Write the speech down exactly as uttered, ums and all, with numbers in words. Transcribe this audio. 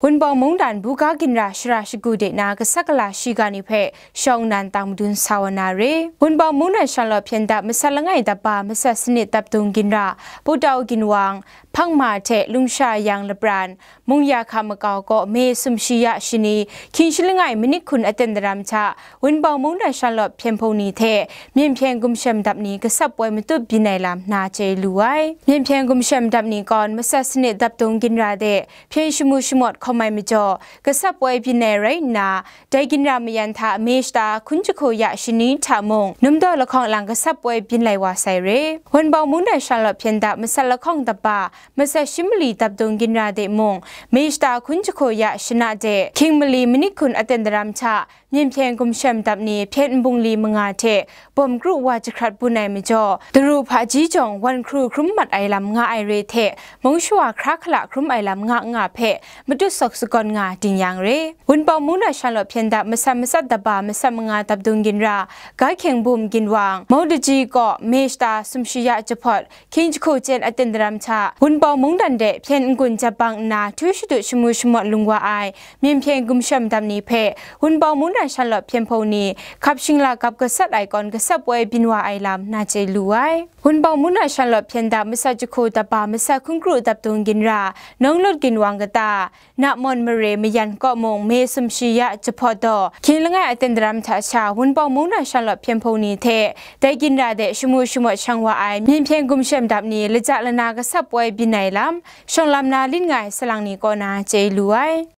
Wunpawng mungdan buga ginra shara shagu de na gasat gala shiga ni hpe shawng nnan tang madun sa wa na re. Wunpawng mungdan shanglawt hpyen dap masat langai dap ba masat sanit dapdung ginra, Putau ginwang, Hpangma hte Lungsha yang lapran, Mungya hka makau kaw May sumshi ya shani, hkying shi langai manit hkun aten daram hta, Wunpawng mungdan shanglawt hpyen hpung ni hte myen hpyen gumshem dap ni gasat poi matut byin ai lam na chye lu ai. Myen hpyen gumshem dap ni kawn masat sanit dapdung ginra de hpyen shamu shamawt hkawm ai majaw, gasat poi byin ai rai nna, dai ginra mayan hta May shata hkun jahku ya shani hta mung, numdaw lahkawng lang gasat poi byin lai wa sai re. Wunpawng mungdan shanglawt hpyen dap masat lahkawng dap ba, masat shi mali dapdung ginra de mung, May shata hkun jahku ya shana de, hkying mali manit hkun aten daram hta, myen hpyen gumshem dap ni hpyen nbungli manga hte bawm kru wa jahkrat bun ai majaw, daru hpaji jawng wan hkru hkrum mat ai lam nga ai re hte, mung shawa hkra hkala hkrum ai lam nga nga hpe, matut sawk sagawn nga ding yang re. Wunpawng mungdan shanglawt hpyen dap masat matsat dap ba masat manga dapdung ginra, Ga Hkyeng Bum ginwang, Maudaji kaw May shata sumshi ya jahpawt, hkying jahku jen aten daram hta, Wunpawng mungdan de hpyen n-gun jap bang nna htu shadut shamu shamawt lung wa ai, myen hpyen gumshem dap ni hpe, Wunpawng mungdan shanglawt hpyen hpung ni, hkap shingla gap gasat ai kawn gasat poi byin wa ai lam na chye lu ai. Wunpawng mungdan shanglawt hpyen dap masat jahku dap ba masat hkun kru dapdung ginra, Nawng Lut ginwang kata, Namon mare mayan kaw mung May sumshi ya jahpawt daw, hkying langai aten daram hta sha, Wunpawng mungdan shanglawt hpyen hpung ni hte, dai ginra de shamu shamawt shang wa ai, myen hpyen gumshem dap ni, laja lana gasat poi byin ai lam, shawng lam na lit nga ai salang ni kaw na chye lu ai.